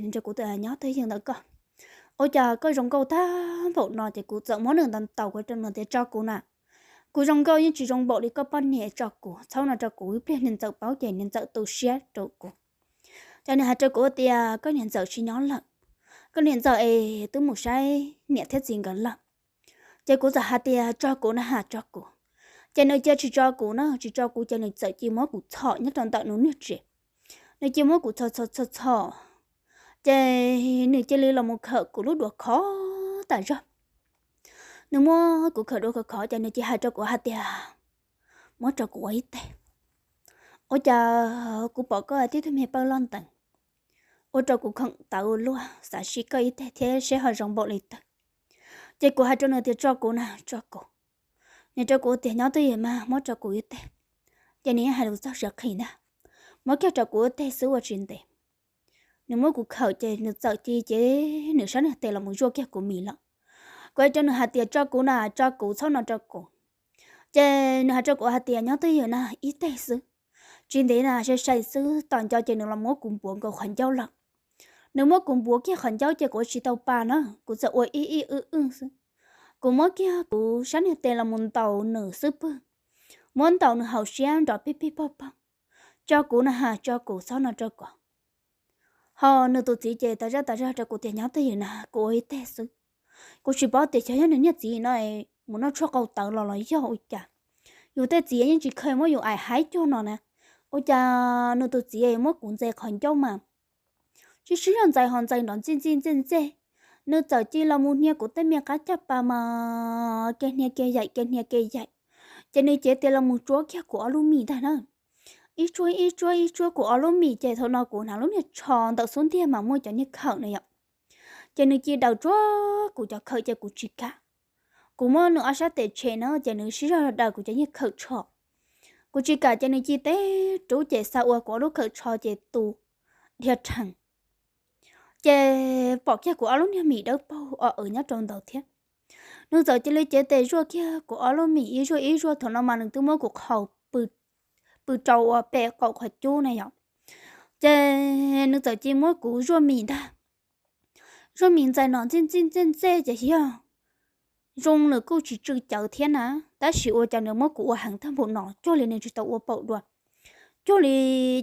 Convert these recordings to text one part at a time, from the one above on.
nrog kuv tias nyob twj ywm ntawm koj. Ua cas koj zoo nkauj tag npaum no? Ces kuv txawm muab nws ntaus ntaus kuv rau nws tias tso kuv na, kuv zoo nkauj yeej tsis zoo npaum li koj poj niam, tso kuv, txhob no rau kuv, ib pliag niam ntxawm paub ces niam ntxawm tu siab rau kuv. Ces nws hais rau kuv tias koj niam ntxawm tsis nyob lawm, koj niam ntxawm es twb mus saib niam thiab txiv nkawd lawm. Ces kuv txawm hais tias tso kuv na has, tso kuv. Ces nws cia tsis tso kuv na, tsis tso kuv ces nws txawm cia muab kuv txhom nyob rau ntawm nws niag tsev. Nws cia muab kuv txhom txhom txhom txhom, ces nws cia li los mus khawm kuv lub duav khov tas zog. Nws muab kuv khawm duav khov khov ces nws cia hais rau kuv hais tias muab rau kuv ua ib teg. Ua cas kuv pom koj tib tug me pawg loj ntees, ua rau kuv khoom tawv ua luaj, xav sim koj ib teg thiab seb ho zoo npaum li twg. Ces kuv hais rau nws tias tso kuv na, tso kuv. Nws rau kuv tias nyob twj ywm mas, muab rau kuv ib teg. Ces nws yeej hais lus txog siab qhi ntag, muab kiag rau kuv ib teg xwb ua tsis ntev. Nws muab kuv khawm ces nws txawm cia cev nws sab niag tes los mus zuaj kiag kuv mis lawm. Kuv hais rau nws hais tias tso kuv na, tso kuv, txhob no rau kuv. Ces nws hais rau kuv hais tias nyob twj ywm na, ib teg xwb, tsis ntev na, sai sai xwb, tom ncauj ces nws los muab kuv npuav nkaus qhov ncauj lawm. Nws muab kuv npuav kiag qhov ncauj ces kuv ua tsis tau pa na, kuv txawm ua ib ib wb wb xwb. Kuv muab kiag kuv sab niag tes los mus ntaus nws xub pwg, muab ntaus nws hauv siab nrov pig pig pog pog. Tso kuv na has, tso kuv, txhob no rau kuv. Ho nws tus txiv ces tas zaj tas zaj rau kuv tias nyob twj ywm na, kuv ua ib teg xwb. Kuv tsis paub tias xyov yog nws niag txiv no mus noj tshuaj qau tawv los los yog ua cas, yus tej txiv yeej tsis kheev muab yus aim haib cuag no na. Ua cas nws tus txiv muab kuv ntxais qhov ncauj mas tsis sib zog ntxais ho ntxais nrov ntxij ntxij ntxej ntxej. Nws txawm cia los mus hnia kuv tej me qab caj pas mas ke hnia ke yaim, ke hnia ke yaim. Ces nws cev tes los mus tsuab kiag kuv ob lub mis ntag na. Ib tsuab ib tsuab ib tsuab kuv ob lub mis ces thaum no kuv hnav lub niag tsho ntawm xub ntiag mas muaj cov niag khawm na yom. Ces nws cia daws tsuab kuv cov khawm ces kuv tsis kam. Kuv muab nws ob sab tes tshem na ces nws sib zog daws kuv cov niag khawm tsho. Kuv tsis kam ces nws cia teb rub ces xa ua kuv ob lub khawm tsho ces tu dhia rhees. Ces pom kiag kuv ob lub niag mis dawb paug o aws nyob rau ntawd thiab. Nws txawm cia li cev tes zuaj kiag kuv ob lub mis ib zuaj ib zuaj, thaum no mas nws twb muab kuv qhaus pw rau ua pem qaum qhov cub na yom. Ces nws txawm cia muab kuv zuaj mis ntag. Zuaj mis ntxais nrov ntxij ntxij ntxej ntxej ces yog zoo nws kuj tsis tsw cawv thiab na, tab sis ua cas nws muab kuv ua heev tag npaum no, cuag li nws tsis tau ua paum dua, cuag li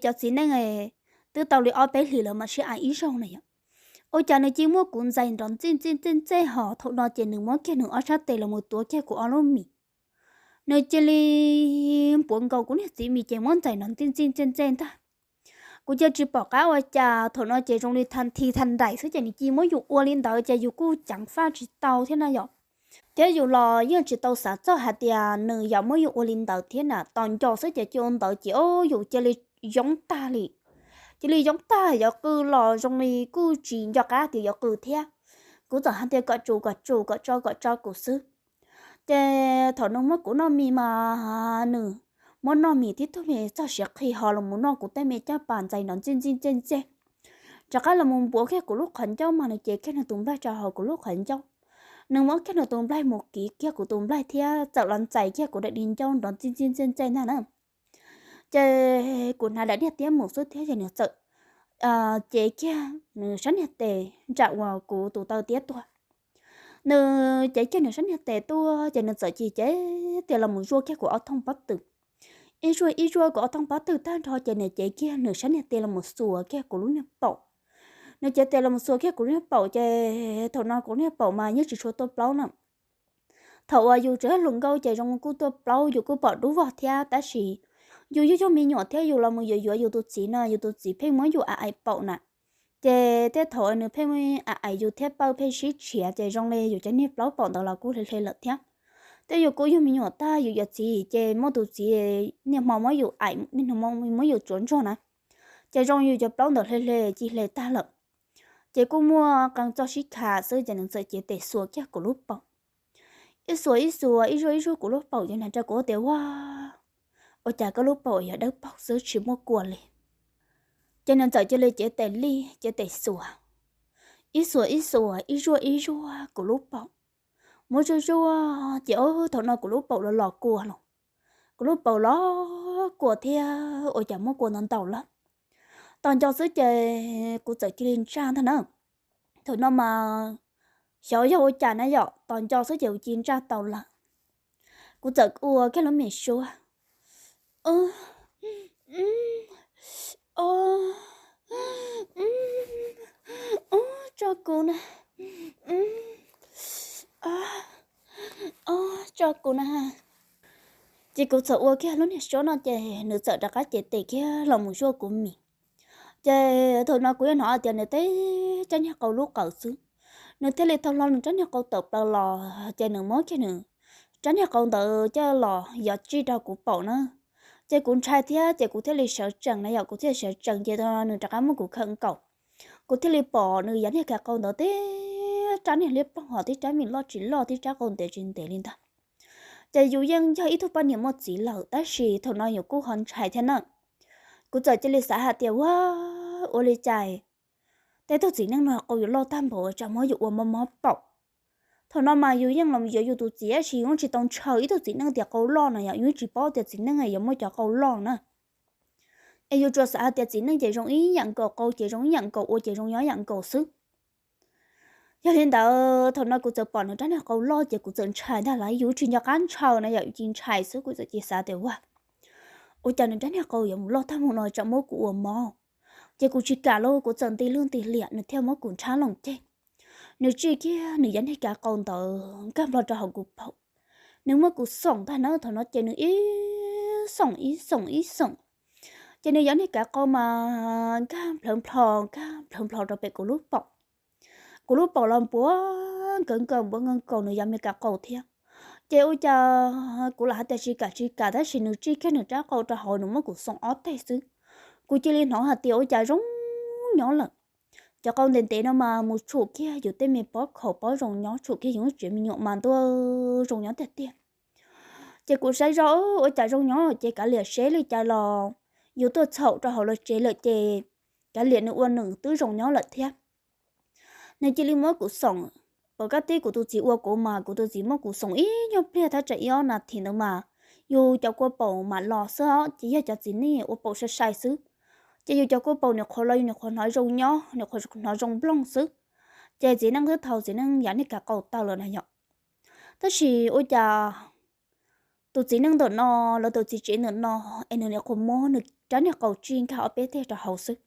cov txiv neej twb tau li ob peb hlis lawm mam sib aim ib zaug na yom. Ua cas nws cia muab kuv ntxais nrov ntxij ntxij ntxej ntxej ho thaum no ces nws muab kiag nws ob sab tes los mus tuav kiag kuv ob lub mis. Nws cia li npuav nkaus kuv niag txiv mis ces muab ntxais nrov ntxij ntxij ntxej ntxej ntag. Kuv cia tsis pom qab ua cas, thaum no ces zoo li tha nthi tha nraim xwb ces nws cia muab yus ua li ntawd ces yus kuj ceev faj tsis tau thiab na yom. Thiab yus los yeej tsis tau xav txog hais tias nws yuav muab yus ua li ntawd thiab na, tos nco xwb ces cia ua ntawd ces o yus cia li yoob tag li. Cia li yoob tag yuav qw los zoo li kuj tsis nco qab tias yuav qw thiab. Kuv txawm hais tias kom tsum kom tsum, kom tso kom tso kuv xwb. Ces thaum nws muab kuv noj mis mas nws muab noj mis tib tug me txog siav qhi ho los mus noj kuv tej me caj pas ntxais nrov ntxij ntxij ntxej ntxej. Rov qab los mus npuav kiag kuv lub qhov ncauj mas nws cev kiag nws tus nplaig rau hauv kuv lub qhov ncauj. Nws muab kiag nws tus nplaig mus kiv kiag kuv tus nplaig thiab txawm los ntxais kiag kuv daim di ncauj nrov ntxij ntxij ntxej ntxej ntag na. Ces kuv hnav daim niag tiab mus xwb thiab ces nws txawm cev kiag nws sab niag tes nram uas kuv tus taw tiab tuaj. Nws cev kiag nws sab niag tes tuaj ces nws txawm cia cev tes los mus zuaj kiag kuv ob thooj pob tw. Ib zuaj ib zuaj kuv ob thooj pob tw tag nrho ces nws cev kiag nws sab niag tes los mus xuas kiag kuv lub niag paum. Nws cev tes los mus xuas kiag kuv lub niag paum ces thaum no kuv niag paum mas yeej tsis tshua tuaj plaub na. Thaum uas yus tseem hluas nkauj ces zoo kuj tuaj plaub, yus kuj pom dub vog thiab, tab sis yus yog yog me nyuam thiab yus los mus yuav yuav yus tus txiv no, yus tus txiv pheej muab yus aim aim paum na. Ces tej thaum nws pheej aim aim yus thiab paum pheej sib tshiav ces zoo li yus cov niag plaub paum ntawd los kuj hle hle lawm thiab. Thiab yus kuj yog me nyuam tag, yus yuav txiv ces muaj tus txiv niaj hmo muab yus aim, niaj hmo muab yus tsuav ntsuag na, ces zoo yus cov plaub ntawd hle hle ci hle tag lawm. Ces kuj muaj qee txoj sib kha xwb ces nws txawm cev tes xuas kiag kuv lub paum. Ib xuas ib xuas, ib zuaj ib zuaj kuv lub paum ces nws hais rau kuv tias, Ua, ua cas koj lub paum yog dawb paug xwb tsis muaj kua li? Ces nws txawm cia li cev tes lij cev tes xuas, ib xuas ib xuas, ib zuaj ib zuaj kuv lub paum. Muab zuaj zuaj ces thaum no kuv lub paum los los kua los. Kuv lub paum los kua thiab ua cas muaj kua ntau ntau lawm. Tos nco xwb ces kuv txawm cia li ntsaj ntag na. Thaum no mas xyov yog ua cas na yom, tos nco xwb ces kuv cia li ntsaj tau lawm. Kuv txawm ua kiag lub me suab, o, o, tso kuv na, o, tso kuv na. Ces kuv txawm ua kiag lub niag suab no ces nws txawm rov qab cev tes kiag los mus zuaj kuv mis. Ces thaum no kuv yeej hnov hais tias nws teb rab niag qau lub qawm xwb, nws thiaj li thau hlo nws rab niag qau tawm plaws los ces nws muab kiag nws rab niag qau ntawd coj los yov tsij rau kuv paum na. Ces kuv ntshai thiab ces kuv thiaj li sawv tsees na yom, kuv thiaj li sawv tsees ces thaum no nws rov qab muab kuv khawm nkaus. Kuv thiaj li pom nws yav niag kav qau ntawd teb rab niag liab ploog hos teb rab me loj tsis loj teb rab qau ntev tsis ntev li ntag. Ces yus yeej yog ib tug poj niam muaj txiv lawm tab sis thaum no yus kuj ho ntshai thiab na. Kuv txawm cia li xav hais tias, ua, ua li cas tej tug txiv neej no qau yuav loj tag npaum tsam muab yus ua mob mob paum. Thaum no mas yus yeej los yuav yus tus txiv tab sis yus tsis tau ntshaw ib tug txiv neej tias qau loj na yom, yus tsis paub tias txiv neej yuav muaj cov qau loj na. Es yus tsuas xav hais tias txiv neej ces zoo ib yam nkaus, qau ces zoo ib yam nkaus, ua ces zoo nyob yam nkaus xwb. Yog li ntawd thaum no kuv txawm pom nws rab niag qau loj ces kuv txawm ntshai ntag lauj, yus tsis nco qab ntshaw na yom, yus cia li ntshai xwb. Kuv txawm cia li xav tias, ua, ua cas nws rab niag qau yuav mus loj tag mus no tsam muab kuv ua mob. Ces kuv tsis kam lauj, kuv txawm nti lwj nti liam nws thiaj muab kuv nrhab loo ceg. Nws tsij kiag nws yav niag kav qau ntawd nkag nplo rau hauv kuv paum. Nws muab kuv xoom tag na, thaum no ces nws ib xoom ib xoom ib xoom, ces nws yav niag kav qau mas nkag nplhawv nplho nkag nplhawv nplho rau pem kuv lub paum. Kuv lub paum los npuav nkawv nkaus npuav nkawv nkaus nws yav niag kav qau thiab. Ces ua cas kuv lam hais tias tsis kam tsis kam tab sis nws tsij kiag nws rab qau rau hauv nws muab kuv xoom ob teg xwb. Kuv cia li hnov hais tias ua cas zoo nyob lawm. Cov qau ntev ntev no mas mus tshum kiag yus tej me pob khaum pob zoo nyob, tshum kiag yus lub tsev me nyuam mas ntuj zoo nyob tiag tiag. Ces kuv saib zoj ua cas zoo nyob ces kav liam seb li cas los yus tuaj txhaum rau hauv lawv tsev lawm ces kav liam nws ua nws twb zoo nyob lawm thiab. Nws cia li muab kuv xoom, pom kab tib kuv tus txiv ua kuv mas kuv tus txiv muab kuv xoom ib nyuag pliag thaj tsam ib ob nas this ntawd mas yus cov kua paum mam los xwb os, ces yog cov txiv neej ua paum sai sai xwb. Ces yus cov kua paum nyuam qhuav los yus nyuam qhuav hnov zoo nyob, nyuam qhuav hnov zoo nplooj xwb. Ces txiv neej twb thau txiv neej yav niag kav qau tawm lawm na yom. Tab sis ua cas tus txiv neej ntawm no, lawv tus txiv tsev ntawm no, es nws nyuam qhuav muab nws rab niag qau tsij nkag ob peb teg rau hauv xwb.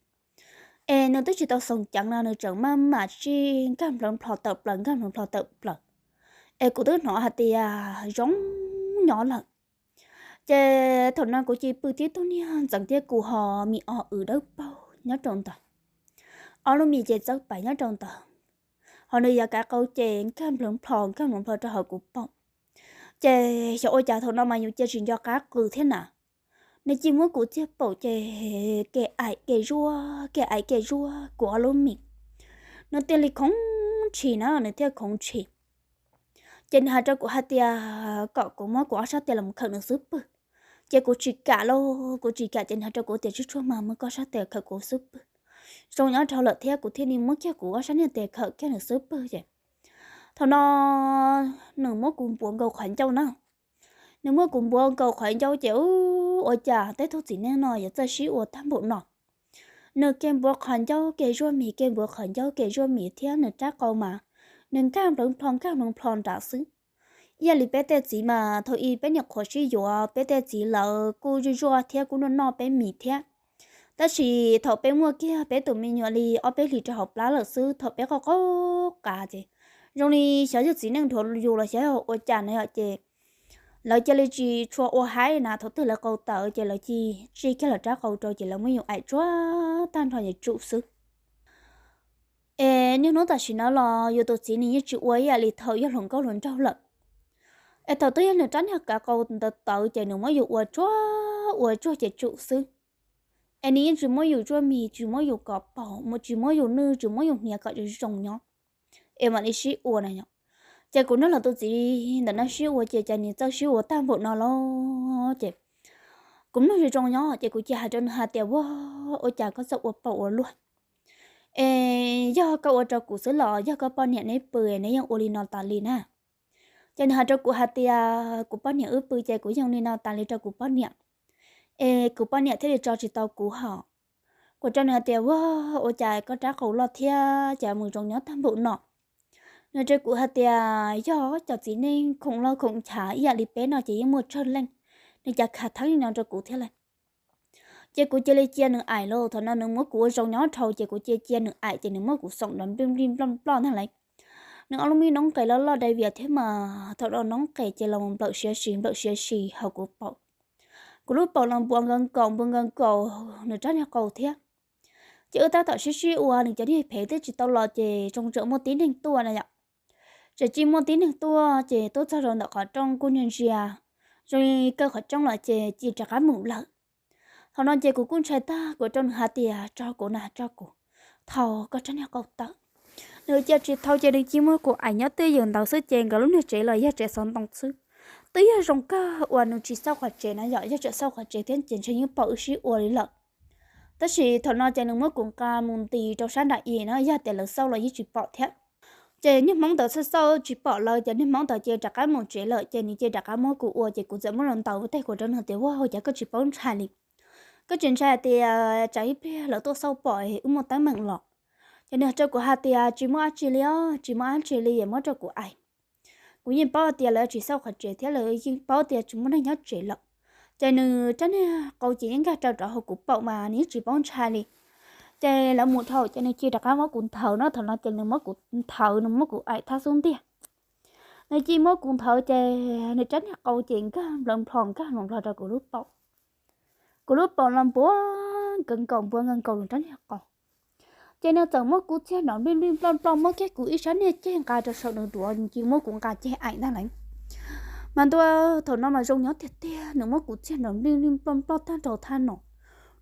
Es nws twb tsis tau xoom ceev no nws tseem maj mam tsij nkag nplhawv nplho tawm plaws nkag nplhawv nplho tawm plaws. Es kuv twb hnov hais tias zoo nyob lawm. Ces thaum no kuv cia li pw tib tug niag ntxeev thiab kuv ho mis o wm dawb paug nyob rau ntawd, ob lub mis ces txawb pais nyob rau ntawd, ho nws yav kav qau ces nkag nplhawv nplho nkag nplhawv nplho rau hauv kuv paum. Ces xyov ua cas thaum no mas yus cia tsis nco qab qw thiab na. Nws cia muab kuv txiag paum ces kev aim kev zuaj kev aim kev zuaj kuv ob lub mis. Nws thiaj li khoov ntshis na, nws thiaj khoov ntshis. Ces nws hais rau kuv hais tias kom kuv muab kuv ob sab tes los khawm nws xub pwg. Ces kuv tsis kam lauj, kuv tsis kam ces nws hais rau kuv tias tsuag tsuag mas muab koj sab tes khawm kuv xub pwg. Zoo nyob dhau lawm thiab kuv thiaj li muab kiag kuv ob sab niag tes khawm kiag nws xub pwg ces thaum no nws muab kuv npuav nkaus qhov ncauj na. Nws muab kuv npuav nkaus qhov ncauj ces ua cas tej tug txiv neej no yuav txawj sib ua tag npaum no. Nws kev npuav qhov ncauj kev zuaj mis, kev npuav qhov ncauj kev zuaj mis thiab nws rab qau mas nws nkag nplhawv nplho nkag nplhawv nplho nrad xwb. Ib yam li peb tej txiv mas thaum ub peb nyuam qhuav sib yuav peb tej txiv lawv kuj zuaj zuaj thiab kuj noj noj peb mis thiab. Tab sis thaum peb muaj kiag peb tus me nyuam li ob peb hlis rau hauv plab lawm xwb, thaum peb qaug qaug qa ces zoo li xyov yog txiv neej dhuav yus los xyov yog ua cas na yom ces lawv cia li tsis tshua ua haib na, thaum twg lawv qau tawm ces lawv cia li tsij kiag lawv rab qau rau ces lawv muab yus aim tsuag tag nrho ces tsum xwb. Es niaj hnub tam sim no los yus tus txiv nws yeej tsis ua ib yam li thaum yog hluas nkauj hluas nraug lawm. Es thaum twg yog nws rab niag kav qau ntawd tawm ces nws muab yus ua tsuag ua tsuag ces tsum xwb. Es nws yeej tsis muab yus zuaj mis, tsis muab yus kov paum, tsis muab yus nwj, tsis muab yus hniav kom zoo nyob, es mam li sib ua na yom. Ces kuv nrog lawv tus txiv ntawm no sib ua ces cas nws txawj sib ua tag npaum no lauj. Ces kuv mloog zoo zoo nyob ces kuv cia hais rau nws hais tias, ua, ua cas koj txawj ua paum ua luaj? Es yog koj ua rau kuv xwb los yog koj poj niam neb pw neb yeej ua li no tas li na? Ces nws hais rau kuv hais tias kuv poj niam wb pw ces kuv yeej ua li no tas li rau kuv poj niam, es kuv poj niam thiaj li tso tsis tau kuv hos. Kuv rau nws hais tias, Ua, ua cas koj rab qau loj thiab cas mus zoo nyob tag npaum no? Nws rau kuv hais tias, Yog cov txiv neej khoom loj khoom nchav ib yam li peb no ces yeej muaj tsawg leej, nws cas khav theeb li no rau kuv thiab lauj. Ces kuv cia li cia nws aim lauj. Thaum no nws muab kuv ua zoo nyob dhau ces kuv cia cia nws aim ces nws muab kuv xoom nrov nplij nplij nploj nploj ntag lauj. Nws ob lub me noob qes loj loj dai vias thiab mas thaum no noob qes ces los nplawm siav si nplawm siav si hauv kuv paum. Kuv lub paum los npuas nkaus nkaus npuas nkaus nkaus nws rab niag qau thiab. Ces wb tab tom sib sib ua, nws cov niag phem twb tsis tau los ces zoo tseem muaj tib neeg tuaj na yom. Tseem tsis muaj tib neeg tuaj ces tuaj txog rau ntawm qhov rooj kuj ntsia ntsia zoo li kaw qhov rooj los ces cia rov qab mus lawm. Thaum no ces kuv kuj ntshai tag, kuv rau nws hais tias, Tso kuv na, tso kuv, thau koj rab niag qau tawm. Nws cia tsis thau ces nws cia muab kuv aim nyob twj ywm ntawd xwb ces nkawd lub niag tsev los yog tsev xov ntoo xwb. Twb yog zoo kawg uas nws tsis xauj qhov tsev na yom, yog tseem xauj qhov tsev thiab ces ntshe yeej paum wb sib ua li lawm. Tab sis thaum no ces nws muab kuv nqa mus nti rau sab nram i no, yog tias lawv xauj los yeej tsis pom thiab. Ces niag hmoob ntawd xauj xauj tsis pom lawv ces niag hmoob ntawd ces rov qab mus tsev lawm ces nws cia rov qab muab kuv ua ces kuv txawm muab los ntaus ua teg kuv rau nws tias, Ua, cas koj tsis paub ntshai li? Koj tsis ntshai tias tsam ib pliag lawv tuaj xauj pom wb muaj teeb meem los? Ces nws rau kuv hais tias, Tsis muaj dab tsi li os, tsis muaj dab tsi li, es muab rau kuv aim. Kuv yeej paub tias lawv tsis xauj qhov tsev thiab lawv yeej paub tias tsis muaj neeg nyob tsev lawm. Ces nws rab niag qau ces yeej nkag rau rau hauv kuv paum mas nws yeej tsis paub ntshai li. Ces lawv mus dhau ces nws cia rov qab muab kuv nthawv no, thaum no ces nws muab kuv nthawv, nws muab kuv aim thab xub ntiag. Nws cia muab kuv nthawv ces nws rab niag qau ces nkag nplawv nplho nkag nplawv nplho rau kuv lub paum. Kuv lub paum los npuas nkaus nkaus npuas nkaus nkaus nws rab niag qau. Ces nws txawm muab kuv txiag nrov nplij nplij nploj nploj, muab kiag kuv ib sab niag ceg nqa rau saum nws duav, nws cia muab kuv nqa ceg aim ntag lauj. Mas ntua, thaum no mas zoo nyob tiag tiag, nws muab kuv txiag nrov nplij nplij nploj nploj tag nrho thaj no.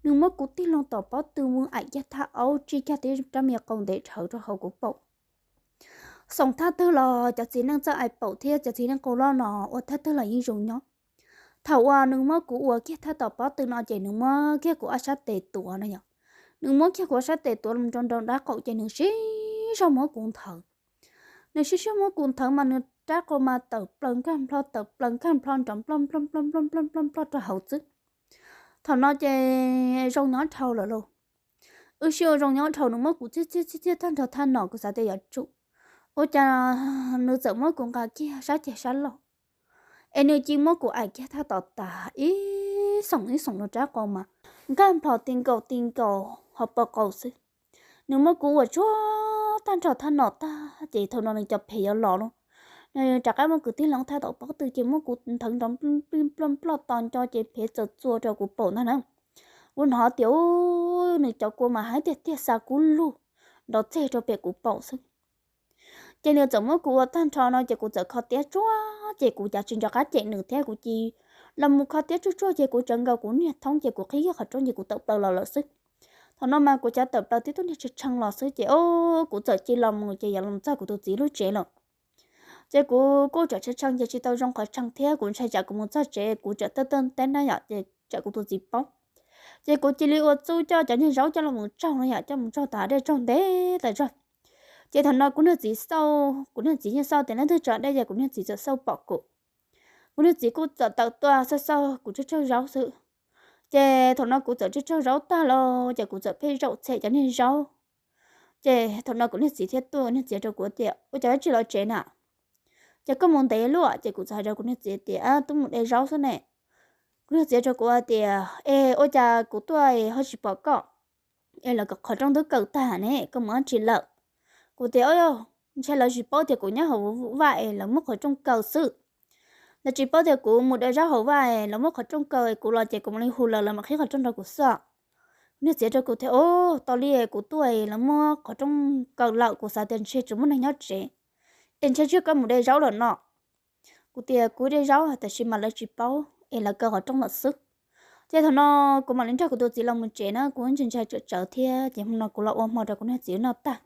Nws muab kuv tig loo tom pob tw mus aim kiag thaj aub, tsij kiag tib rab me qau ntev dhawv rau hauv kuv paum. Xoom thaj twg los cov txiv neej txawj aim paum thiab cov txiv neej qau loj no ua thaj twg los yeej zoo nyob. Thaum uas nws muab kuv ua kiag thaj tom pob tw no ces nws muab kiag kuv ob sab tes tuav no yom. Nws muab kiag kuv ob sab tes tuav los rau nraum dab qaum ces nws sib zog muab kuv nthawv. Nws sib zog muab kuv nthawv mas nws rab qau mas tawm plaws nkag nplho tawm plaws nkag nplho nrov nploj nploj nploj nploj nploj nploj nploj rau hauv xwb. Thaum no ces zoo nyob dhau lawm lauj. Wb sib ua zoo nyob dhau, nws muab kuv txiag txiag txiag txiag tag nrho thaj no, kuv xav tias yuav tsum. Ua cas nws txawm muab kuv nqa kiag sab ceg sab laug, es nws cia muab kuv aim kiag thaj tom tas, ib xoom ib xoom nws rab qau mas nkag nplho ti nkaus ti nkaus hauv paus qau xwb. Nws muab kuv ua tsuag tag nrho thaj no tag ces thaum no nws cov phem yuav los lauj. Nws rov qab muab kuv tig loo thaj tom pob tw ces muab kuv nthawv nrov nplij nploj nploj to nco ces phem txawm txua rau kuv paum ntag na. Kuv hnov tias nws cov kua mas heev tiag tiag xa kub lug nrov txeg rau pem kuv paum xwb. Ces nws txawm muab kuv ua tag nrho no ces kuv txawm kho tiab tsuag ces kuv cav tsis nco qab cem nws thiab kuv cia los mus kho tiab tsuag tsuag ces kuv tsawv nkaus kuv niag thoob ces kuv qhib kiag qhov rooj ces kuv tawm plaws los lawm xwb. Thaum no mas kuv cav tawm plaws tib tug niag tshee tshee los xwb ces o, kuv txawm cia los mus ces yuav los txog kuv tus txiv lub tsev lawm. Ces kuv kuj tsam tshee tshee ces tsis tau zoo qhov tshee thiab kuv ntshai tsam kuv mus txog tsev kuv tsam tawj tawj teb na yom ces tsam kuv tus txiv paub. Ces kuv cia li ua txuj coj cov niag zaub coj los mus tsaug no yom, coj mus tsaug tas dej tsaug ntev tas zog. Ces thaum no kuv niag txiv xauj, kuv niag txiv yeej xauj tias leej twg tso dej ces kuv niag txiv txawm xauj pom kuv. Kuv niag txiv kuj txawm tawm tuaj xauj xauj kuv tsaug tsaug zaub xwb. Ces thaum no kuv txawm tsaug tsaug zaub tag lauj ces kuv txawm pheej zaum txhem cov niag zaub. Ces thaum no kuv niag txiv thiaj tuaj, niag txiv rau kuv tias, Ua cas tsis los tsev na? Ces koj mus ntev luaj? Ces kuv txawm hais rau kuv niag txiv tias, Twb mus de zaub xwb ne. Kuv niag txiv rau kuv tias, Es ua cas kuv tuaj ho tsis pom koj? Es lawv qhov rooj twb kaw tag ne, koj mus dab tsi lawm? Kuv tias, Ntshai lawv tsis paub tias kuv nyob hauv vaj es lawv muab qhov rooj kaw xwb. Lawv tsis paub tias kuv mus de zaub hauv vaj es lawv muab qhov rooj kaw, kuv los ces kuv mam li hu lawv, lawv mam qhib qhov rooj rau kuv xwb. Niag txiv rau kuv tias, Ub, tau li kuv tuaj es lawv muab qhov rooj kaw lawm, kuv xav tias ntshe tsis muaj neeg nyob tsev, es ntshe tsis yog koj mus de zaub lawm no. Kuv tias, Kuv de zaub tiam sis mas lawv tsis paub es lawv kaw qhov rooj lawm xwb. Ces thaum no kuv mam li nrog kuv tus txiv los mus tsev na, kuv ntshai ntshai tsawm tsawv thiab ces hmo no kuv los ua hmo rau kuv niag txiv noj tag.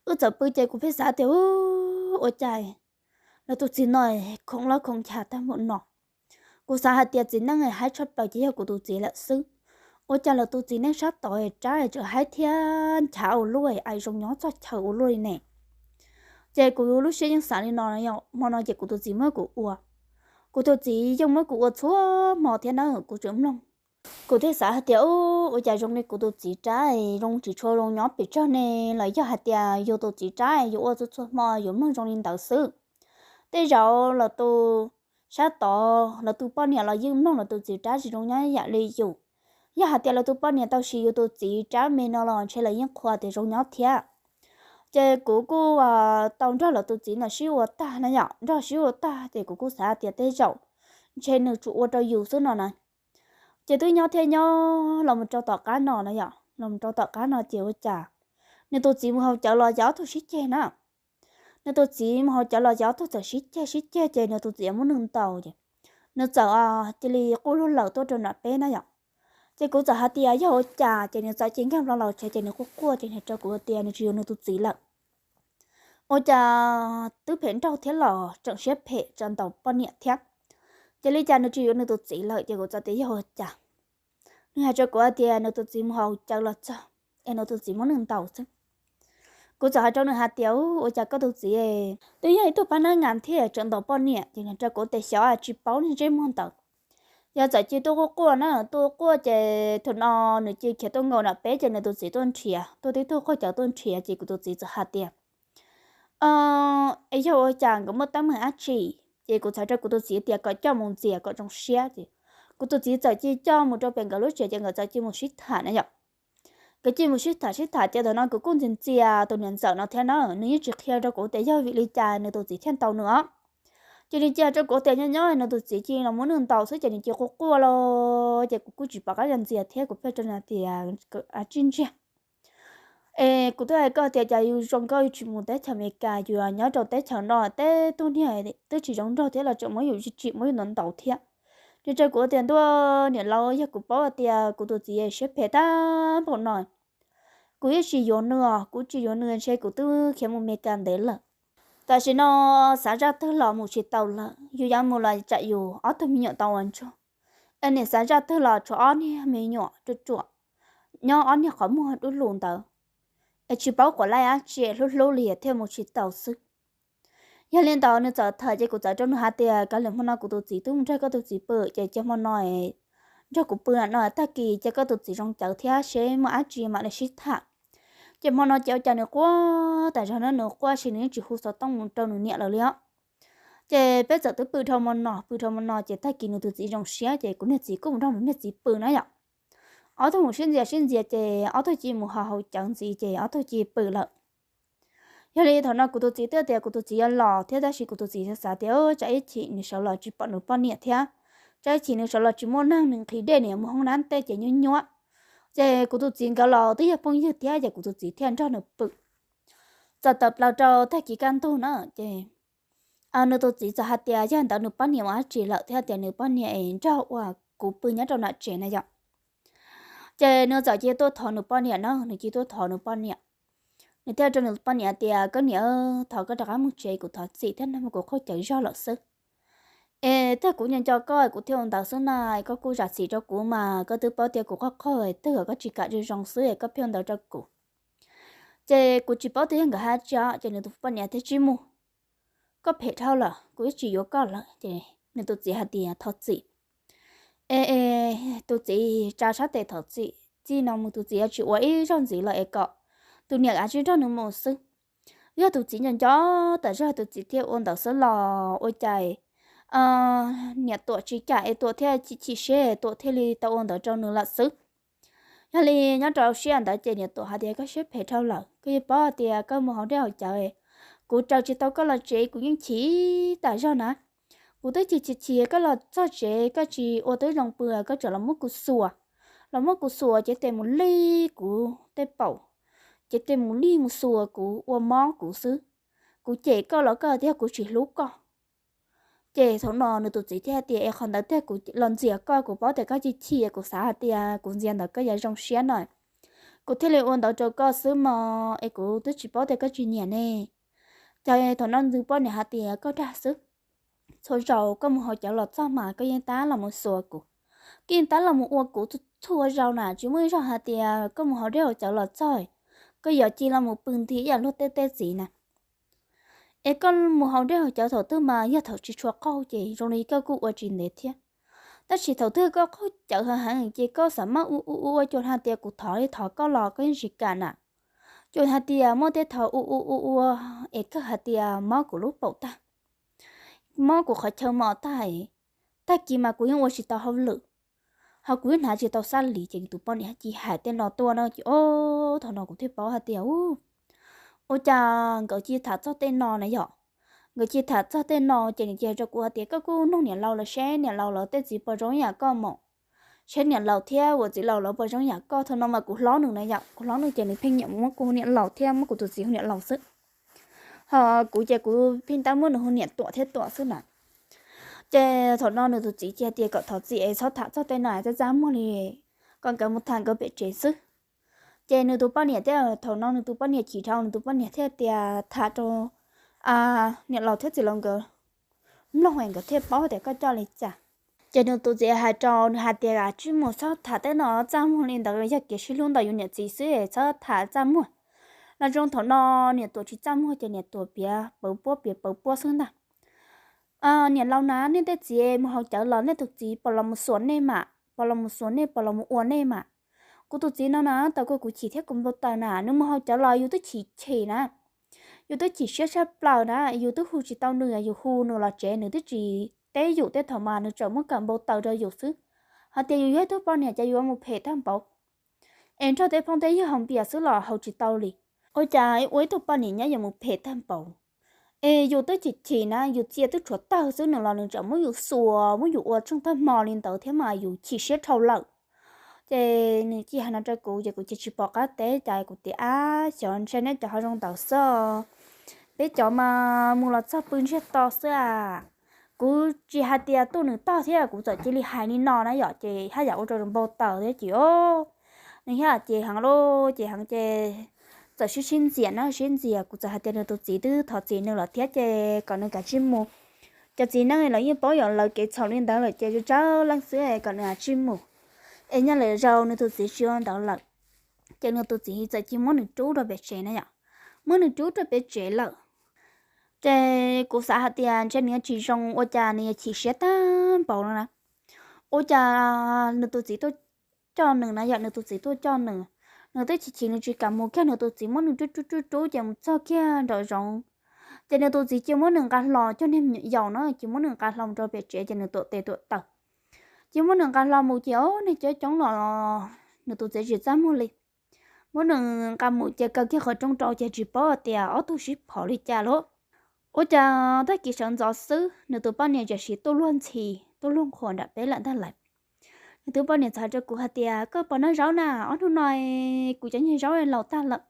Wb txawm pw ces kuv pheej xav tias, Ub, ua cas lawv tus txiv no khoom loj khoom nchav tag npaum no? Kuv xav hais tias txiv neej haib tshaj plaws ces yog kuv tus txiv lawm xwb. Ua cas lawv tus txiv neej sab tod rab tseem haib thiab nchav ua luaj, aim zoo nyob txog chaw ua luaj li ne? Ces kuv lub siab yeej xav li no, hmo no ces kuv tus txiv muab kuv ua, kuv tus txiv yeej muab kuv ua txhua hmo thiab na, kuv tseem mloog Kuv thiaj xav hais tias, ua cas zoo li kuv tus txiv rab zoo tsis tshua zoo nyob pes tsawg ne, los yog hais tias yus tus txiv rab yuav ua txhua txhua hmo yuav mloog zoo li ntawd xwb. Tej zaum los tus sab tod los tus poj niam los yeej mloog los tus txiv rab tsis zoo nyob yam li yus. Yog hais tias los tus poj niam tau siv yus tus txiv rab me no los ntshe los yeej qhuas tias zoo nyob thiab. Ces kuv kuj tau nrog los tus txiv no sib ua tag na yom, nrog sib ua tag ces kuv kuj xav tias tej zaum ntshe nws tsuas ua rau yus xwb no na. Ces twb nyob thiab nyob los mus rau tom qab no na yom, los mus rau tom qab no ces ua cas nws tus txiv mus haus cawv los yog ob tug sib ceg na. Nws tus txiv mus haus cawv los yog ob tug txawm sib ceg sib ceg ces nws tus txiv muab nws ntaus ces nws txawm cia li quaj lug lawm tuaj rau nram peb na yom. Ces kuv txawm hais tias yog ua cas, ces nws txawm cia li nkag hlo los tsev ces nws quaj quaj ces nws rau kuv hais tias nws tsis yuav nws tus txiv lawm. Ua cas twb phem nraug thiab los tseem siab phem tsa ntaus poj niam thiab. Ces li cas nws tsis yuav nws tus txiv lawm, ces kuv txawm tias yog ua cas. Nws hais rau kuv hais tias nws tus txiv mus haus cawv los txog es nws tus txiv muab nws ntaus xwb. Kuv txawm hais rau nws hais tias, ua cas koj tus txiv twb yog ib tug pab nab ngas thiab tseem ntaus poj niam, ces nws rau kuv tias xyov, tsis paub nws ntsej muag ntawd. Yog txawm cia tuaj quaj quaj na, tuaj quaj ces thaum no nws cia khiav tuaj nkaus nram peb ces nws tus txiv tuaj nrhiav, tuaj tib tug quaj cawv tuaj nrhiav ces kuv tus txiv txawm hais tias, es yog ua cas nkawd muaj teeb meem dab tsi? Ces kuv txhais rau kuv tus txiv tias kom coj mus ntxias kom zoo siab ces kuv tus txiv txawm cia coj mus rau pem nkawd lub tsev ces nkawd txawm cia mus sib tham na yom. Nkawd cia mus sib tham sib tham ces thaum no kuv kuj ntxias ntxias tus niam ntxawm no thiab na, nws yeej tsis qhia rau kuv tias yog vim li cas nws tus txiv thiaj ntaus nws os. Ces nws cia rau kuv tias nyob nyob nws tus txiv cia los muab nws ntaus xwb ces nws cia quaj quaj los ces kuv kuj tsis pom qab ntxias thiab kuv pheej rau nws tias, tsij ntsiag. Es kuv twb hais koj tias cas yus zoo nkauj yus tsis mus teb chaws Amelikas, yus nyob rau teb chaws no tej tug niag twb tsis zoo nraug thiab los tseem muab yus tsim muab yus ntaus ntaus thiab. Nws rau kuv tias ntuj niam laus, yog kuv paub tias kuv tus txiv siab phem tag npaum no, kuv yeej tsis yuav nws os, kuv tsis yuav nws ntshe kuv twb khiav mus Amelikas ntev lawm. Tam sim no xav zaj twg los mus tsis tau lawm, yus yuav mus los tsam yus ob tug me nyuam tau ua ntsuag. Es nim xav zaj twg los tshuav ob niag me nyuam ruam ruam nyob ob niag qhov muag dub lug ntawd, es tsis paub quav laij dab tsi hlub hlub li thiaj mus tsis tau xwb. Yog li ntawd nws txawm tham ces kuv txawm rau nws hais tias kav liam hmo no kuv tus txiv twb mus nrog koj tus txiv pw ces cia hmo no nrog kuv pw no, tag kis cia koj tus txiv zoo cawv thiab seb muaj dab tsi mam li sib tham. Ces hmo no ces ua cas nws quaj tas zog na, nws quaj ces nws yeej tsis hu xov tooj mus rau nws niam lawv li os. Ces peb txawm twb pw dhau hmo no, pw dhau hmo no ces tag kis nws tus txiv zoo siab ces kuv niag txiv kuj mus nrog nws niag txiv pw na yom. Ob tug mus sib ntxias sib ntxias ces ob tug cia mus haus haus cawv ntxiv ces ob tug cia pw lawm. Yog li thaum no kuv tus txiv twb tias kuv tus txiv yuav los thiab tab sis kuv tus txiv xav xav tias tsam ib chim nws sawv los tsis pom nws poj niam thiab, tsam ib chim nws sawv los tsis muaj neeg, nws nqhis dej nws mus hoob nab tej ces nyuab nyuab. Ces kuv tus txiv nkawd los twb yog phooj ywg thiab ces kuv tus txiv thiaj nrog nws pw. Txawm tawm plaws rau tag kis kaj ntug na ces nws tus txiv txawm hais tias yog ntawd nws poj niam mus dab tsi lawm thiab tias nws poj niam es nrog uas kuv pw nyob rau nram tsev na yom. Ces nws txawm cia tuaj thov nws poj niam na, nws cia tuaj thov nws poj niam. Nws thiaj rau nws poj niam tias koj niam, thov koj rov qab mus tsev, kuv thov txim thiab no mas kuv qaug cawv zog lawm xwb. Es tag kuv nco nco koj kuv thiaj ua ntawd xwb na, koj kuj zam txim rau kuv mas koj twb paub tias kuv qaug qaug twg koj tsis kam zoo zoo xwb es koj pheej ua ntawd rau kuv. Ces kuv tsis paub tias yog nkawd hais dab tsi os ces nws tus poj niam thiaj tsij mus, koj phem dhau lawm, kuv yeej tsis yuav koj lawm. Ces nws tus txiv hais tias thov txim. Es tus txiv tsa sab tes thov txim, txij no mus tus txiv yuav tsis ua ib zaug ntxiv lawm es kom tus niam kav tsij nrog nws mus xwb. Yog tus txiv nco nco tas zog tus txiv thiaj ua ntawd xwb los ua cas niam Tuam tsis kam es Tuam thiaj chim chim siab, Tuam thiaj li tau ua ntawd rau nws lawm xwb. Yog li nyob rau sij hawm ntawd ces niam Tuam hais tias koj siab phem dhau lawm, koj yeej paub tias koj mus haus dej haus cawv, kuv raws tsis tau koj los tsev, kuv yeej chim tas zog na. Kuv twb chim chim chim koj los txog tsev koj tsis ua tib zoo pw, koj tseem los muab kuv xuas, los muab kuv xuas ces tes mus lij kuv tej paum, ces tes mus lij mus xuas kuv ua mob kuv xwb. Kuv cem koj los koj tias kuv tsis hlub koj. Ces thaum no nws tus txiv thiaj tias es qhov ntawd tiag, kuv los ntxias koj kuv paub tias koj chim chim, kuv xav hais tias kuv ntxias ntawd koj yuav zoo siab no, kuv thiaj li ua ntawd rau koj xwb mog, es kuv twb tsis paub tias koj tsis nyiam ne. Ces thaum no nws poj niam hais tias koj dag xwb, txhua zaus koj mus haus cawv los txog mas koj yeej tab los mus xuas kuv, koj yeej tab los mus ua kuv txhua zaus na, tsis muaj ib zaug hais tias koj mus haus dej haus cawv los txog koj yuav cia los mus pw nthi ib yam luag tej txiv na. Es koj mus haus dej haus cawv thaum twg mas yog thaum tsis tshua qaug ces zoo li koj kuj ua tsis ntev thiab. Tab sis thaum twg koj qaug cawv heev heev ces koj xav maj ua ua ua, cuag hais tias kuv thov li thov koj los koj yeej tsis kam na. Cuag hais tias muaj tej thaum ua ua ua ua es kawg hais tias mob kuv lub paum tag, mob kuv qhov chaw mos tag, tag kis mas kuv yeej ua tsis tau hauj lwm, ho kuv yeej hnav tsis tau xab lis. Ces nws tus poj niam cia li hais tej no tuaj no ces, o, thaum no kuv thiaj paub hais tias, u, ua cas nkawd cia li tham txog tej no na yom. Nkawd cia li tham txog tej no ces nws cia li hais rau kuv hais tias, koj kuj nug niam laus lawv seb niam laus lawv tej txiv puas zoo yam koj mos, seb niam laus thiab ua txiv laus lawv puas zoo yam koj. Thaum no mas kuv hlob nws na yom, kuv hlob nws ces nws pheej nyiam muab kuv hu niam laus thiab muab kuv tus txiv hu niam laus xwb. Ho kuv ces kuv pheej tab muab nws hu niam Tuam thiab Tuam xwb na. Ces thaum no nws tus txiv cia li hais tias kom thov txim es txhob tham txog tej no txaj txaj muag li, kom nkawd mus tham nkawd pem tsev xwb. Ces nws tus poj niam thiaj, thaum no nws tus poj niam chim dhau, nws tus poj niam thiaj tias tham rau niam laus thiab txiv laus nkawd mloog es nkawd thiaj paub tias koj coj li cas. Ces nws tus txiv hais rau nws hais tias, tsij mus, txhob tham tej no txaj muag li, ntawd yog kev sib hlub ntawm yus niam txiv xwb, txhob tham txaj muag. Los zoo thaum no niam Tuam tsis txaj muag ces niam Tuam piav pawv puab piav pawv puab xwb ntag. Niam laus na, nej tej txiv mus haus cawv los nej tus txiv puas los mus xuas nej mas, puas los mus xuas nej, puas los mus ua nej mas. Kuv tus txiv no na, tau kuv chim thiab kuv npau taws na, nws mus haus cawv los yus twb chim chim na, yus twb chim siab tshaj plaws na, yus twb hu tsis tau nws, yus hu nws los tsev nws twb tsis teb yus, tej thaum mas nws tseem muab kawm npau taws rau yus xwb. Hais tias yus yog ib tug poj niam ces yus mus phem tag npaum, es nrog tej phooj tej ywg haus npias xwb los haus tsis tau li. Ua cas ua ib tug poj niam nyob yuav mus phem tag npaum, es yus twb chim chim na, yus txia twb tshuav tawg xwb nws los nws tseem muab yus xuas muab yus ua tsoog tag hmo li ntawd thiab mas yus chim siab dhau lawm. Ces nws cia hais no rau kuv ces kuv cia tsis pom qab teb, cas kuv tias, ab, xyov ntshe neb cov ho zoo ntawd xwb, peb cov mas mus los txog pw ntsiag to xwb a. Kuv tsis hais tias tuaj nws tog thiab, kuv txawm cia li hais li no na yom, ces haj yam ua rau npau taws thiab ces, o, nws thiaj cem heev lauj, cem heev ces txawm sib sib ntxias na, sib ntxias, kuv txawm hais tias nws tus txiv twb thov txim nws lawm thiab ces kom nws kav tsij mus. Cov txiv neej los yeej paub yog lawv kev txhaum li ntawd lawm ces tsawg leej xwb kom nws kav tsij mus, es nyob lawm zaus nws tus txiv tsis ua ntawd lawm. Ces nws tus txiv txawm cia li muab nws rub rau pem tsev na yom, muab nws rub rau pem tsev lawm. Ces kuv xav hais tias ntshe nws yuav tsis zoo, ua cas nws yuav chim siab tag npaum no na. Ua cas nws tus txiv tuaj coj nws na yom, nws tus txiv tuaj coj nws, nws twb chim chim nws tsis kam mus kiag, nws tus txiv muab nws rub rub rub rub ces mus txog kiag nraum zoov. Ces nws tus txiv cia li muab nws nqa hlo, cov niag me nyuam yaus na, cia li muab nws nqa hlo mus rau pem tsev ces nws tuam tes tuam taw, cia li muab nws nqa hlo mus ces, o, niag coob coob los nws tus txiv tsis txaj muag li. Muab nws nqa mus ces kaw kiag qhov rooj rau ces tsis paub tias ob tug sib phom li cas lauj. Ua cas tag kis sawv ntxov xwb nws tus poj niam tam sim tuaj luag ntxhi tuaj luag nqhuas nram peb lawm ntag lawm. Nws tus poj niam txawm hais rau kuv hais tias, koj puas noj zaub na? Ob hnub no kuv cov nyuag zaub laus tag lawm,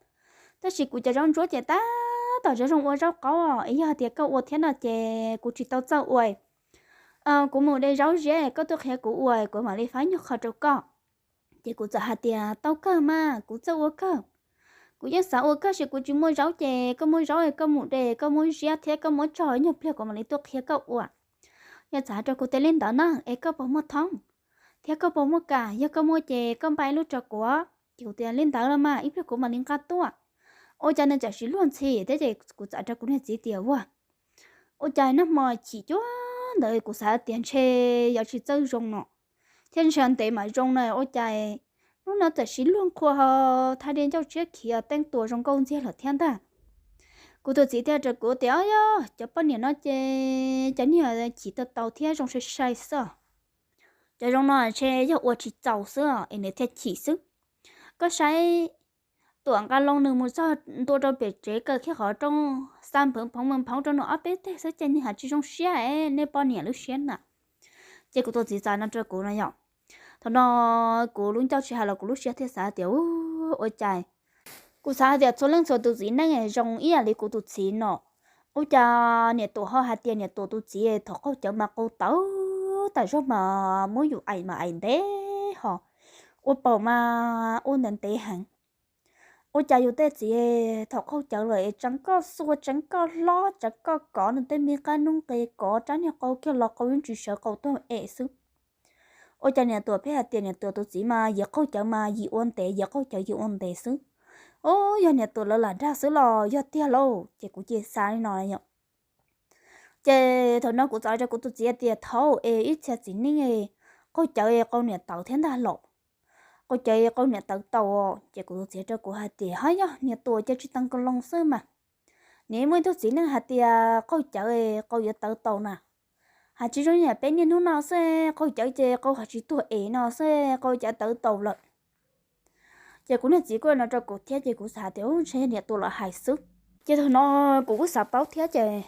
tab sis kuv cov zaub ntsuab ces tab tom zoo zoo ua zaub qaub, es yog hais tias koj ua thiab no ces kuv tsis tau txawj ua. Kuv mus de zaub ziab, koj tuaj qhia kuv ua kuv mam li faib nyuag qho rau koj. Ces kuv txawm hais tias, tau kawg mas, kuv txawj ua kawg. Kuv yeej xav ua kawg, tab sis kuv tsis muaj zaub ces koj muaj zaub koj mus de, koj muab ziab thiab koj muab tso, nyuag pliag kuv mam li tuaj qhia koj ua. Yog txawm hais rau kuv tias li ntawd na, es koj puas muaj thoob thiab koj puas muaj kam? Yog koj muaj ces koj npaj ib lub rau kuv. Ces kuv tias li ntawd los mas, ib pliag kuv mam li nqa tuaj. Ua cas nws tam sim luag ntxhi thiab ces kuv txawm hais rau kuv niag txiv tias, ua, ua cas nag hmo chim cuag ntawd kuv xav tias ntshe yuav tsis txawj zoo no, thiab ntshe ntev mam zoo na, ua cas hnub no tam sim luag nqhuas ho thaj dej ncauj tshiab khiav teeb tuas zoo nkauj ntxiag lawm thiab ntag. Kuv tus txiv thiaj rau kuv tias, o, yog cov poj niam no ces cov niag chim tau tau thiab zoo sai sai xwb. Cov zoo no ntshe yog ua tsis txaus xwb es nws thiaj chim xwb. Koj saib, Tuam nqa loo nws mus txog ntua rau pem tsev, kaw kiag qhov rooj, xa nphoov phoov nphoov rau nws ob peb teg xwb ces nws hais tsis zoo siab es nej poj niam lub siab na. Ces kuv tus txiv txawm no rau kuv no yom. Thaum no kuv lub ncauj tsis hais los kuv lub siab thiaj xav tias, u, ua cas, kuv xav hais tias txhua leej txhua tus txiv neej zoo ib yam li kuv tus txiv no. Ua cas niam Tuam ho hais tias niam Tuam tus txiv thaum qaug cawv mas qaug tawv tas zog mas muab yus aim mas aim ntev ho, ua paum mas ua ntev ntev heev. Ua cas yus tej txiv thaum qaug cawv lawm es tseev koj xuas, tseev koj hlob, tseev koj kov nws tej me qab noob qes, kov rab niag qau kiag los qau yeej tsis sawv, qau tuag em xwb. Ua cas niam Tuam pheej hais tias niam Tuam tus txiv mas yim qaug cawv mas yim ua ntev, yim qaug cawv yim ua ntev xwb. O, yog niam Tuam lawv lam dag xwb los yog tiag lauj, ces kuv cia xav li no yom. Ces thaum no kuv txawm hais rau kuv tus txiv tias, thaum es ib txhia txiv neej, qaug cawv qau niam tawv thiab ntag los, qaug cawv qau niam tawv tau. Ces kuv tus txiv rau kuv hais tias, Ho yog niam tuam ces tsis teev ko loo xwb mas. Nws muaj ib tug txiv neej hais tias qaug cawv qau yuav tawv tau na. Hais tsis zoo niam peb niaj hnub no xwb, qaug cawv ces qau hais tsis tuag es no xwb, qau cawv tawv tau lawm. Ces kuv niag txiv kuj no rau kuv thiab, ces kuv xav hais tias, Ub, ntshe niam tuam los hais xwb. Ces thaum no kuv kuj xav paub thiab, ces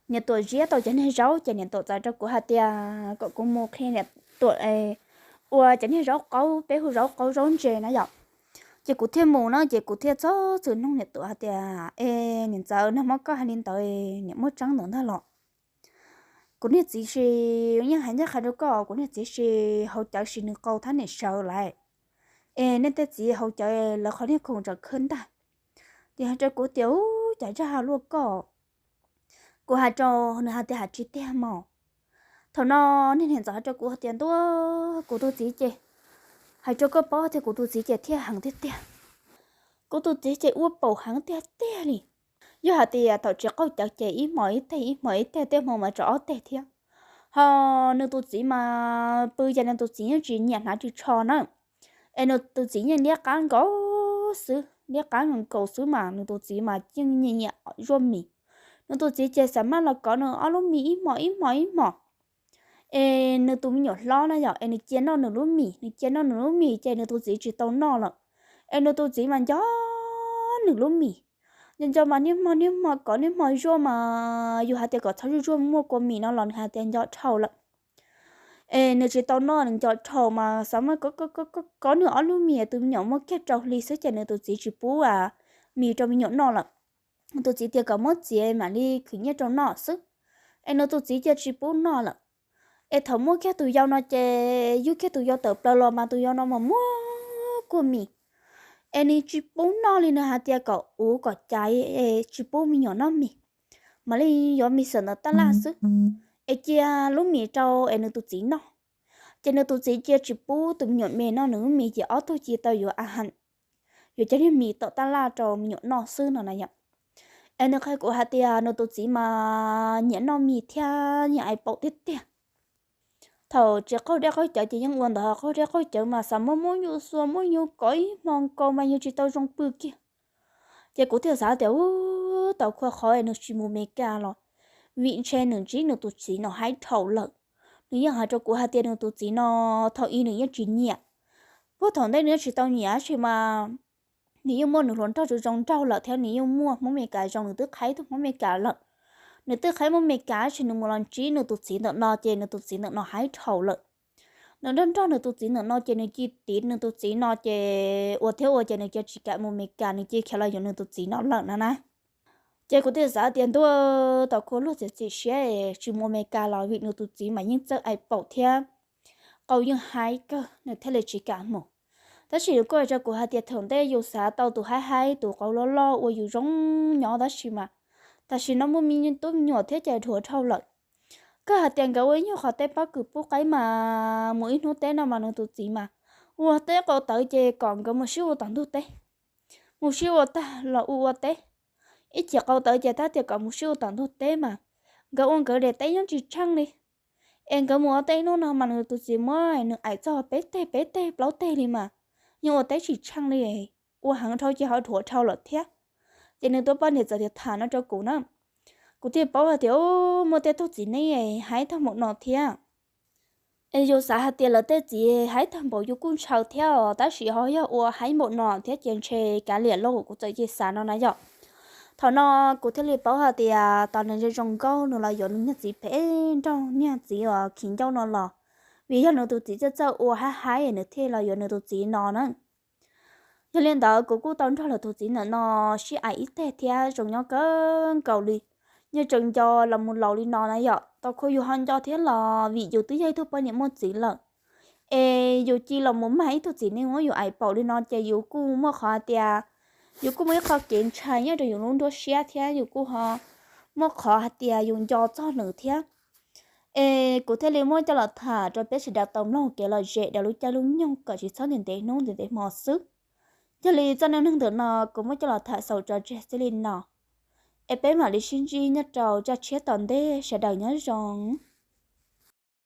niam tuam ziab tau cov niag zaub, ces niam tuam txawm rau kuv hais tias kom kuv mus qhia niam tuam ua cov niag zaub qaub, peb hu zaub qaub zaub ntse na yom. Ces kuv thiaj mus na, ces kuv thiaj txog txwm nug niam tuam hais tias, Es niam ntxawm, nag hmo koj hais li ntawd niam muaj tseeb ntawd ntag los? Kuv niag txiv ces yeej hais ncaj qha rau koj, kuv niag txiv ces haus cawv ces nws qau thab niam sawv lawm. Es nej tej txiv haus cawv lawv qhov niag khoom tseem khwb ntag. Ces hais rau kuv tias, Ub, cas zaj ha luaj koj. Kuv hais rau nws hais tias, Hais tsis tiag mog. Thaum no niag niam ntxawm hais rau kuv hais tias, Ntuj, kuv tus txiv ces, hais rau koj paub tias kuv tus txiv ces thiaj heev tiag tiag. Kuv tus txiv ces ua paum heev tiag tiag li. Yog hais tias thaum tsis qaug cawv ces ib hmos ib teg, ib hmos ib teg, tej hmo mas tsawg ob teg thiab. Ho nws tus txiv mas pw ces nws tus txiv yeej tsis nyiam hnav ris tsho na. Es nws tus txiv yeej liab qab nkaus xwb, liab qab nkaus xwb mas nws tus txiv mas yeej nyiam nyiam zuaj mis. Nws tus txiv ces xav maj los kov nws ob lub mis ib hmos ib hmos ib hmos. Es nws tus me nyuam hlob na yom, es nws cia noj nws lub mis, nws cia noj nws lub mis ces nws tus txiv tsis tau noj lawm. Es nws tus txiv mas nco nws lub mis, nco nco mas niaj hmo niaj hmo kov niaj hmo zuaj mas yus hais tias kom txhob zuaj zuaj muaj kua mis no los nws hais tias nco dhau lawm. Es nws tsis tau noj, nws nco dhau mas xav muab kov kov nws ob lub mis, tus me nyuam muaj kiag rau hli xwb ces nws tus txiv tsis pub mis rau me nyuam noj lawm. Nws tus txiv tias kom muab txiav mam li khwv nyiaj rau noj xwb. Es nws tus txiv cia tsis pub noj lawm. Es thaum muaj kiag tus yau no ces yug kiag tus yau tawm plaws los mas tus yau no mas muaj kua mis. Es nws tsis pub noj li, nws hais tias kom uv kom caiv, tsis pub me nyuam noj mis, mam li yuav mis xwm ntawm tab laj xwb. Es cia lub mis rau es nws tus txiv noj. Ces nws tus txiv cia tsis pub tus me nyuam me noj nws lub mis ces ob tug cia tau yuav a ha, yuav cov niag mis tom tab laj rau me nyuam noj xwb no na yom. Es nws qhia kuv hais tias nws tus txiv mas nyiam noj mis thiab nyiam ais paum tiag tiag. Thaum tsis qaug dej qaug cawv ces yeej ua ntawd, qaug dej qaug cawv mas xav muab muab nyuj xua muab nyuj kov ib hmo nkaus mas yeej tsis tau zoo pw kiag. Ces kuv thiaj xav tias, Ub, tau khua qhov es nws tsis mus Meskas los, vim ntshe nws ntsib nws tus txiv no haib dhau lawm. Nws yeej hais rau kuv hais tias nws tus txiv no thaum ub nws yeej tsis nyiam, puag thaum ntej nws yeej tsis tau nyiam tab sis mas nws yeej muaj nws hluas nraug zoo zoo nraug lawm thiab nws yeej muaj Hmoob Meskas zoo, nws twb qhaib tug Hmoob Meskas lawm. Nws twb qhaib Hmoob Meskas tab sis nws mus los ntsib nws tus txiv ntawm no ces nws tus txiv ntawm no haib dhau lawm. Nws nrog nrog nws tus txiv ntawm no ces nws cia tiv nws tus txiv no ces ua thiab ua ces nws cia tsis kam mus Meskas, nws cia khiav los yuav nws tus txiv no lawm no na. Ces kuv thiaj xav tias ntuj, tau khua luag txiav txim siab tsis mus Meskas los vim nws tus txiv mas yeej txawj ais paum thiab qau yeej haib kawg nws thiaj li tsis kam mus. Tab sis nws kuj hais rau kuv hais tias thaum ntej yus xav tau tus haib haib tus qau loj loj ua yus zoo nyob tab sis mas tam sim no muaj me tub me nyuam thiab ces dhuav dhau lawm. Koj hais tias nkawd ua ib nyuag qhov teb pob kws pub qaib mas mus ib hnub teb no mas nws tus txiv mas ua teb qau tawv ces kom nkawd mus sib ua tom ntug teb. Mus sib ua tag los ua ua teb. Ib chim qau tawv ces tab tias kom mus sib ua tom ntug teb mas nkawd ua nkawd daim teb yeej tsis tsheej li. Es nkawd mus ua teb ib hnub no mas nws tus txiv muab nws aim txog peb teg peb teg plaub teg li mas yeej ua teb tsis tsheej li. Ua heev dhau ces ho dhuav dhau lawm thiab. Ces nws tus poj niam txawm tias tham no rau kuv na. Kuv thiaj paub hais tias muaj tej tug txiv neej haib tag npaum no thiab. Es yus xav hais tias lawv tej txiv haib tag npaum yus kuj ntshaw thiab os, tab sis ho yog ua haib npaum no thiab ces ntshe kav liam lauj, kuv txawm cia xav no na yom. Thaum no kuv thiaj li paub hais tias tos nws zoo zoo nkauj nws los yuav nws niag txiv phem nraug niag txiv uas khiv ncauj no los, vim yog nws tus txiv txawj txawj ua haib haib nws thiaj los yuav nws tus txiv no na. Yog li ntawd kuv kuj tau nrog lawv tus txiv ntawm no sib aim ib teg thiab zoo nyob kawg nkaus li. Nyob tseem nco los mus laus li no na yom, tau khua yus ho nco thiab los vim yus twb yog ib tug poj niam muaj txiv lawm. Es yus cia los mus mag ib tug txiv neej muab yus aim paum li no ces yus kuj muaj qhov hais tias yus kuj muaj ib qho kev ntshai nyob rau yus lub nruab siab thiab yus kuj ho muaj qhov hais tias yus nco txog nws thiab. Es kuv thiaj li muab coj los tham rau peb sawv daws tau mloog kev lom zem rau lub caij lub nyoog kom tsis txhob ntev ntev hnub ntev ntev hmo xwb. Yog li txoj neej neeg ntawm no kuv muab coj los tham xaus tso tseg xwb li no. Es peb mam li sib ntsib nyob rau zaj tshiab tom ntej, sawv daws nyob zoo.